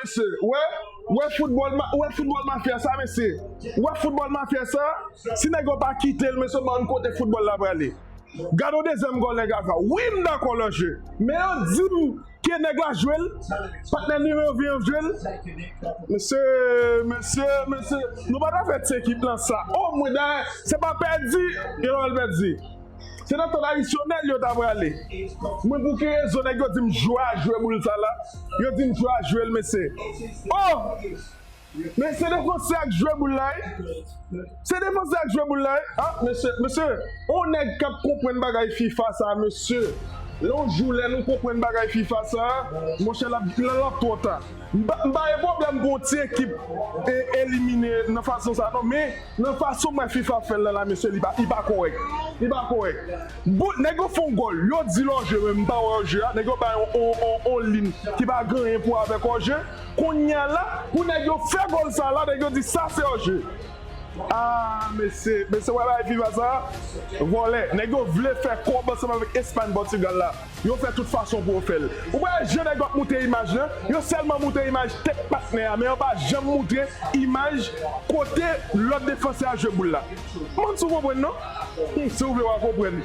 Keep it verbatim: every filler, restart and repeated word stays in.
Mesye, wè, wè foutbòl, wè foutbòl mafya sa, mesye. Wè foutbòl mafya sa, si nèg yo pa kite l, mesye, ban n kote foutbòl la prale. Gade yon dezyèm gòl nèg la fè. Wi, m dakò lòje. Men yo di m ke nèg la jwe l. Patnè nimewo ven an jwe l. Mesye, mesye, mesye. Nou pa ta fè ti ekip lan sa. O mwen dayè, se pa pèdi. Yo pral pèdi. Se nan tan tradisyonèl yo ta prale. Mwen pou ki rezon nèg yo di m jwe a jwe boul sa la. Yo di m jwe a jwe l, mesye. O! Men se defansè ak jwe boul la, wi. Se defansè ak jwe boul la, wi. Ah, mesye, mesye, on nèg k ap konprann bagay fifa sa, mesye. Lè yon jou lè nou konprann bagay fifa sa, monchè, l ap, l ap twò ta. M pa, m pa gen pwoblèm pou yon ti ekip e, elimine nan fason sa, non, men nan fason mwen fifa fè l la, la, mesye, li pa, li pa kòrèk. Li pa kòrèk. Boul, nèg yo fè yon gòl, yo di l o je, men m pa wè o je a. Nèg yo bay yon, yon, yon, yon lin ki pa gen anyen pou avèk o je. Kounye a la, pou nèg yo fè gòl sa la, nèg yo di sa se o je. Ah, mesye, mesye, wè bagay fifa sa, vòlè. Nèg yo vle fè kòb ansanm avèk Espay, Pòtigal la. Yo fè tout fason pou yo fè l. Ou wè jan nèg yo ap moutre imaj lan, yo sèlman moutre imaj tèt patnè a, men yo pa janm moutre imaj kote lòt defansè a jwe boul la. Mwen si w konprann non. Si w vle w a konprann.